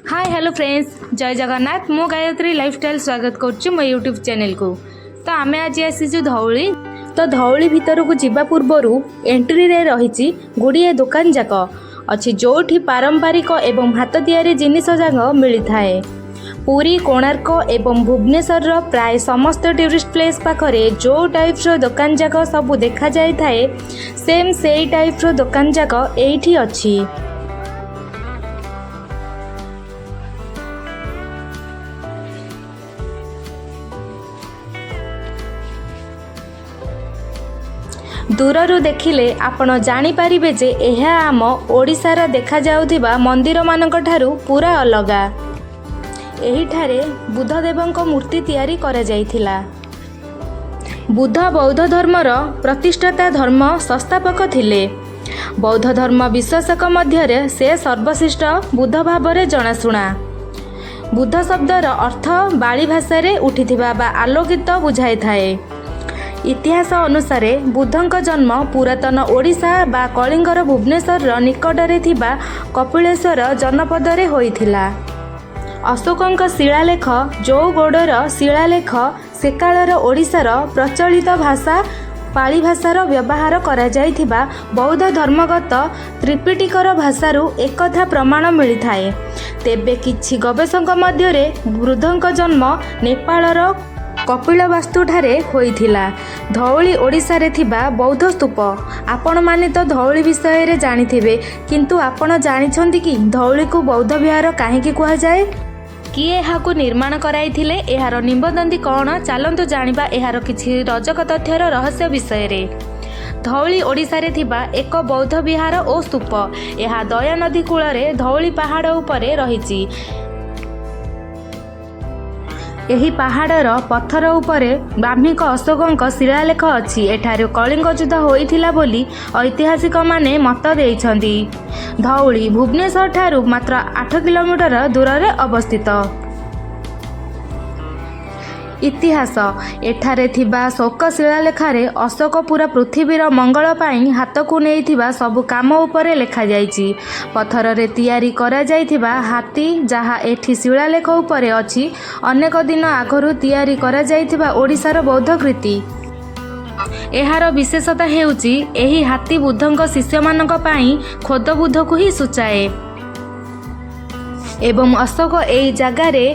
ହାଏ, hello friends, ଜୟ ଜଗନ୍ନାଥ। ମୁଁ Gayatri lifestyle ସ୍ୱାଗତ କରୁଛି ମୋ ୟୁଟ୍ୟୁବ୍ ଚ୍ୟାନେଲକୁ। ତ ଆମେ ଆଜି ଆସିଛୁ ଧଉଳି। ତ ଧଉଳି ଭିତରକୁ ଯିବା ପୂର୍ବରୁ ଏଣ୍ଟ୍ରିରେ ରହିଛି ଗୁଡ଼ିଏ ଦୋକାନ ଯାକ ଅଛି, ଯେଉଁଠି ପାରମ୍ପରିକ ଏବଂ ହାତ ତିଆରି ଜିନିଷ ଯାକ ମିଳିଥାଏ। ପୁରୀ, କୋଣାର୍କ ଏବଂ ଭୁବନେଶ୍ୱରର ପ୍ରାୟ ସମସ୍ତ ଟୁରିଷ୍ଟ ପ୍ଲେସ୍ ପାଖରେ ଯେଉଁ ଟାଇପ୍ର ଦୋକାନ ଯାକ ସବୁ ଦେଖାଯାଇଥାଏ, ସେମ୍ ସେଇ ଟାଇପ୍ର ଦୋକାନ ଯାକ ଏଇଠି ଅଛି। ଦୂରରୁ ଦେଖିଲେ ଆପଣ ଜାଣିପାରିବେ ଯେ ଏହା ଆମ ଓଡ଼ିଶାର ଦେଖାଯାଉଥିବା ମନ୍ଦିରମାନଙ୍କ ଠାରୁ ପୁରା ଅଲଗା। ଏହିଠାରେ ବୁଦ୍ଧଦେବଙ୍କ ମୂର୍ତ୍ତି ତିଆରି କରାଯାଇଥିଲା। ବୁଦ୍ଧ ବୌଦ୍ଧ ଧର୍ମର ପ୍ରତିଷ୍ଠାତା, ଧର୍ମ ସଂସ୍ଥାପକ ଥିଲେ। ବୌଦ୍ଧ ଧର୍ମ ବିଶ୍ୱାସକ ମଧ୍ୟରେ ସେ ସର୍ବଶ୍ରେଷ୍ଠ ବୁଦ୍ଧ ଭାବରେ ଜଣାଶୁଣା। ବୁଦ୍ଧ ଶବ୍ଦର ଅର୍ଥ ପାଳି ଭାଷାରେ ଉଠିଥିବା ବା ଆଲୋକିତ ବୁଝାଇଥାଏ। ଇତିହାସ ଅନୁସାରେ ବୁଦ୍ଧଙ୍କ ଜନ୍ମ ପୁରାତନ ଓଡ଼ିଶା ବା କଳିଙ୍ଗର ଭୁବନେଶ୍ୱରର ନିକଟରେ ଥିବା କପିଳେଶ୍ୱର ଜନପଦରେ ହୋଇଥିଲା। ଅଶୋକଙ୍କ ଶିଳାଲେଖ, ଜଉଗଡ଼ର ଶିଳାଲେଖ, ସେକାଳର ଓଡ଼ିଶାର ପ୍ରଚଳିତ ଭାଷା ପାଳି ଭାଷାର ବ୍ୟବହାର କରାଯାଇଥିବା ବୌଦ୍ଧ ଧର୍ମଗତ ତ୍ରିପିଟକର ଭାଷାରୁ ଏକଥା ପ୍ରମାଣ ମିଳିଥାଏ। ତେବେ କିଛି ଗବେଷକ ମଧ୍ୟରେ ବୁଦ୍ଧଙ୍କ ଜନ୍ମ ନେପାଳର କପିଳବାସ୍ତୁଠାରେ ହୋଇଥିଲା। ଧଉଳି ଓଡ଼ିଶାରେ ଥିବା ବୌଦ୍ଧ ସ୍ତୂପ। ଆପଣମାନେ ତ ଧଉଳି ବିଷୟରେ ଜାଣିଥିବେ, କିନ୍ତୁ ଆପଣ ଜାଣିଛନ୍ତି କି ଧଉଳିକୁ ବୌଦ୍ଧ ବିହାର କାହିଁକି କୁହାଯାଏ? କିଏ ଏହାକୁ ନିର୍ମାଣ କରାଇଥିଲେ? ଏହାର କିମ୍ବଦନ୍ତୀ କ'ଣ? ଚାଲନ୍ତୁ ଜାଣିବା ଏହାର କିଛି ରୋଚକ ତଥ୍ୟର ରହସ୍ୟ ବିଷୟରେ। ଧଉଳି ଓଡ଼ିଶାରେ ଥିବା ଏକ ବୌଦ୍ଧ ବିହାର ଓ ସ୍ତୂପ। ଏହା ଦୟା ନଦୀ କୂଳରେ ଧଉଳି ପାହାଡ଼ ଉପରେ ରହିଛି। ଏହି ପାହାଡ଼ର ପଥର ଉପରେ ବ୍ରାହ୍ମିକ ଅଶୋକଙ୍କ ଶିଳାଲେଖ ଅଛି। ଏଠାରେ କଳିଙ୍ଗ ଯୁଦ୍ଧ ହୋଇଥିଲା ବୋଲି ଐତିହାସିକମାନେ ମତ ଦେଇଛନ୍ତି। ଧଉଳି ଭୁବନେଶ୍ୱରଠାରୁ ମାତ୍ର 8 କିଲୋମିଟର ଦୂରରେ ଅବସ୍ଥିତ। ଇତିହାସ: ଏଠାରେ ଥିବା ଅଶୋକ ଶିଳାଲେଖରେ ଅଶୋକ ପୁରା ପୃଥିବୀର ମଙ୍ଗଳ ପାଇଁ ହାତକୁ ନେଇଥିବା ସବୁ କାମ ଉପରେ ଲେଖାଯାଇଛି। ପଥରରେ ତିଆରି କରାଯାଇଥିବା ହାତୀ, ଯାହା ଏଠି ଶିଳାଲେଖ ଉପରେ ଅଛି, ଅନେକ ଦିନ ଆଗରୁ ତିଆରି କରାଯାଇଥିବା ଓଡ଼ିଶାର ବୌଦ୍ଧ କୀର୍ତ୍ତି। ଏହାର ବିଶେଷତା ହେଉଛି, ଏହି ହାତୀ ବୁଦ୍ଧଙ୍କ ଶିଷ୍ୟମାନଙ୍କ ପାଇଁ ଖୋଦ ବୁଦ୍ଧକୁ ହିଁ ସୂଚାଏ ଏବଂ ଅଶୋକ ଏଇ ଜାଗାରେ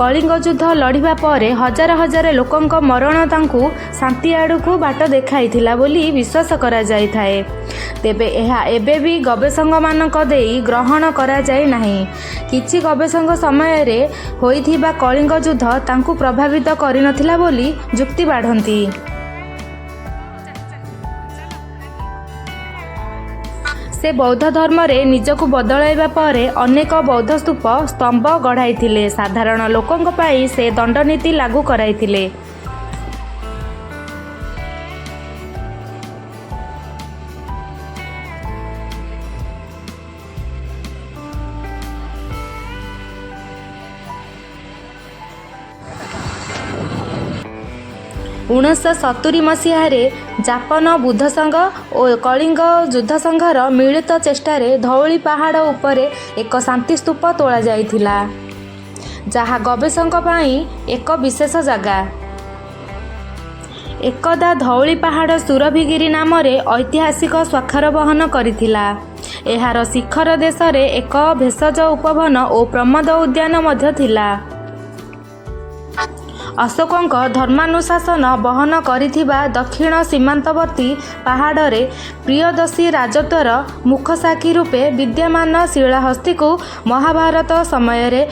କଳିଙ୍ଗ ଯୁଦ୍ଧ ଲଢ଼ିବା ପରେ ହଜାର ହଜାର ଲୋକଙ୍କ ମରଣ ତାଙ୍କୁ ଶାନ୍ତି ଆଡ଼କୁ ବାଟ ଦେଖାଇଥିଲା ବୋଲି ବିଶ୍ୱାସ କରାଯାଇଥାଏ। ତେବେ ଏହା ଏବେ ବି ଗବେଷକମାନଙ୍କ ଦେଇ ଗ୍ରହଣ କରାଯାଇ ନାହିଁ। କିଛି ଗବେଷକ ସମୟରେ ହୋଇଥିବା କଳିଙ୍ଗ ଯୁଦ୍ଧ ତାଙ୍କୁ ପ୍ରଭାବିତ କରିନଥିଲା ବୋଲି ଯୁକ୍ତି ବାଢ଼ନ୍ତି। ସେ ବୌଦ୍ଧ ଧର୍ମରେ ନିଜକୁ ବଦଳାଇବା ପରେ ଅନେକ ବୌଦ୍ଧ ସ୍ତୂପ, ସ୍ତମ୍ଭ ଗଢ଼ାଇଥିଲେ। ସାଧାରଣ ଲୋକଙ୍କ ପାଇଁ ସେ ଦଣ୍ଡନୀତି ଲାଗୁ କରାଇଥିଲେ। 1970 ମସିହାରେ ଜାପାନ ବୁଦ୍ଧ ସଂଘ ଓ କଳିଙ୍ଗ ଯୁଦ୍ଧ ସଂଘର ମିଳିତ ଚେଷ୍ଟାରେ ଧଉଳି ପାହାଡ଼ ଉପରେ ଏକ ଶାନ୍ତି ସ୍ତୂପ ତୋଳାଯାଇଥିଲା, ଯାହା ଗବେଷକଙ୍କ ପାଇଁ ଏକ ବିଶେଷ ଜାଗା। ଏକଦା ଧଉଳି ପାହାଡ଼ ସୁରଭିଗିରି ନାମରେ ଐତିହାସିକ ସ୍ୱାକ୍ଷର ବହନ କରିଥିଲା। ଏହାର ଶିଖର ଦେଶରେ ଏକ ଭେଷଜ ଉପବନ ଓ ପ୍ରମୋଦ ଉଦ୍ୟାନ ମଧ୍ୟ ଥିଲା। ଅଶୋକଙ୍କ ଧର୍ମାନୁଶାସନ ବହନ କରିଥିବା ଦକ୍ଷିଣ ସୀମାନ୍ତବର୍ତ୍ତୀ ପାହାଡ଼ରେ ପ୍ରିୟଦର୍ଶୀ ରାଜତ୍ୱର ମୂକସାକ୍ଷୀ ରୂପେ ବିଦ୍ୟମାନ ଶିଳାହସ୍ତୀକୁ ମହାଭାରତ ସମୟରେ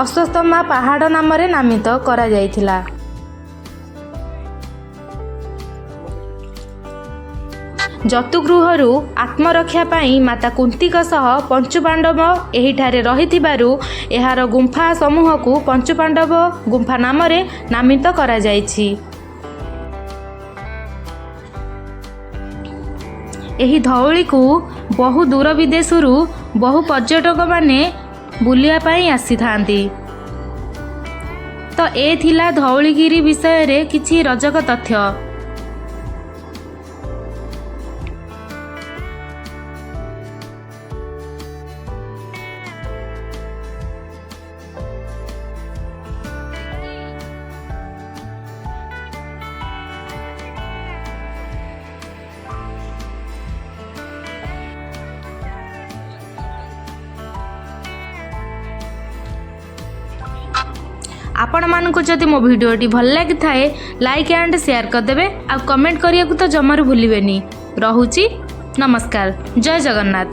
ଅଶ୍ୱତ୍ଥମା ପାହାଡ଼ ନାମରେ ନାମିତ କରାଯାଇଥିଲା। ଜତୁଗୃହରୁ ଆତ୍ମରକ୍ଷା ପାଇଁ ମାତା କୁନ୍ତୀଙ୍କ ସହ ପଞ୍ଚୁପାଣ୍ଡବ ଏହିଠାରେ ରହିଥିବାରୁ ଏହାର ଗୁମ୍ଫା ସମୂହକୁ ପଞ୍ଚୁପାଣ୍ଡବ ଗୁମ୍ଫା ନାମରେ ନାମିତ କରାଯାଇଛି। ଏହି ଧଉଳିକୁ ବହୁ ଦୂର ବିଦେଶରୁ ବହୁ ପର୍ଯ୍ୟଟକମାନେ ବୁଲିବା ପାଇଁ ଆସିଥାନ୍ତି। ତ ଏ ଥିଲା ଧଉଳିଗିରି ବିଷୟରେ କିଛି ରୋଚକ ତଥ୍ୟ। ଆପଣମାନଙ୍କୁ ଯଦି ମୋ ଭିଡ଼ିଓଟି ଭଲ ଲାଗିଥାଏ, ଲାଇକ୍ ଆଣ୍ଡ ସେୟାର କରିଦେବେ ଆଉ କମେଣ୍ଟ କରିବାକୁ ତ ଜମାରୁ ଭୁଲିବେନି। ରହୁଛି, ନମସ୍କାର, ଜୟ ଜଗନ୍ନାଥ।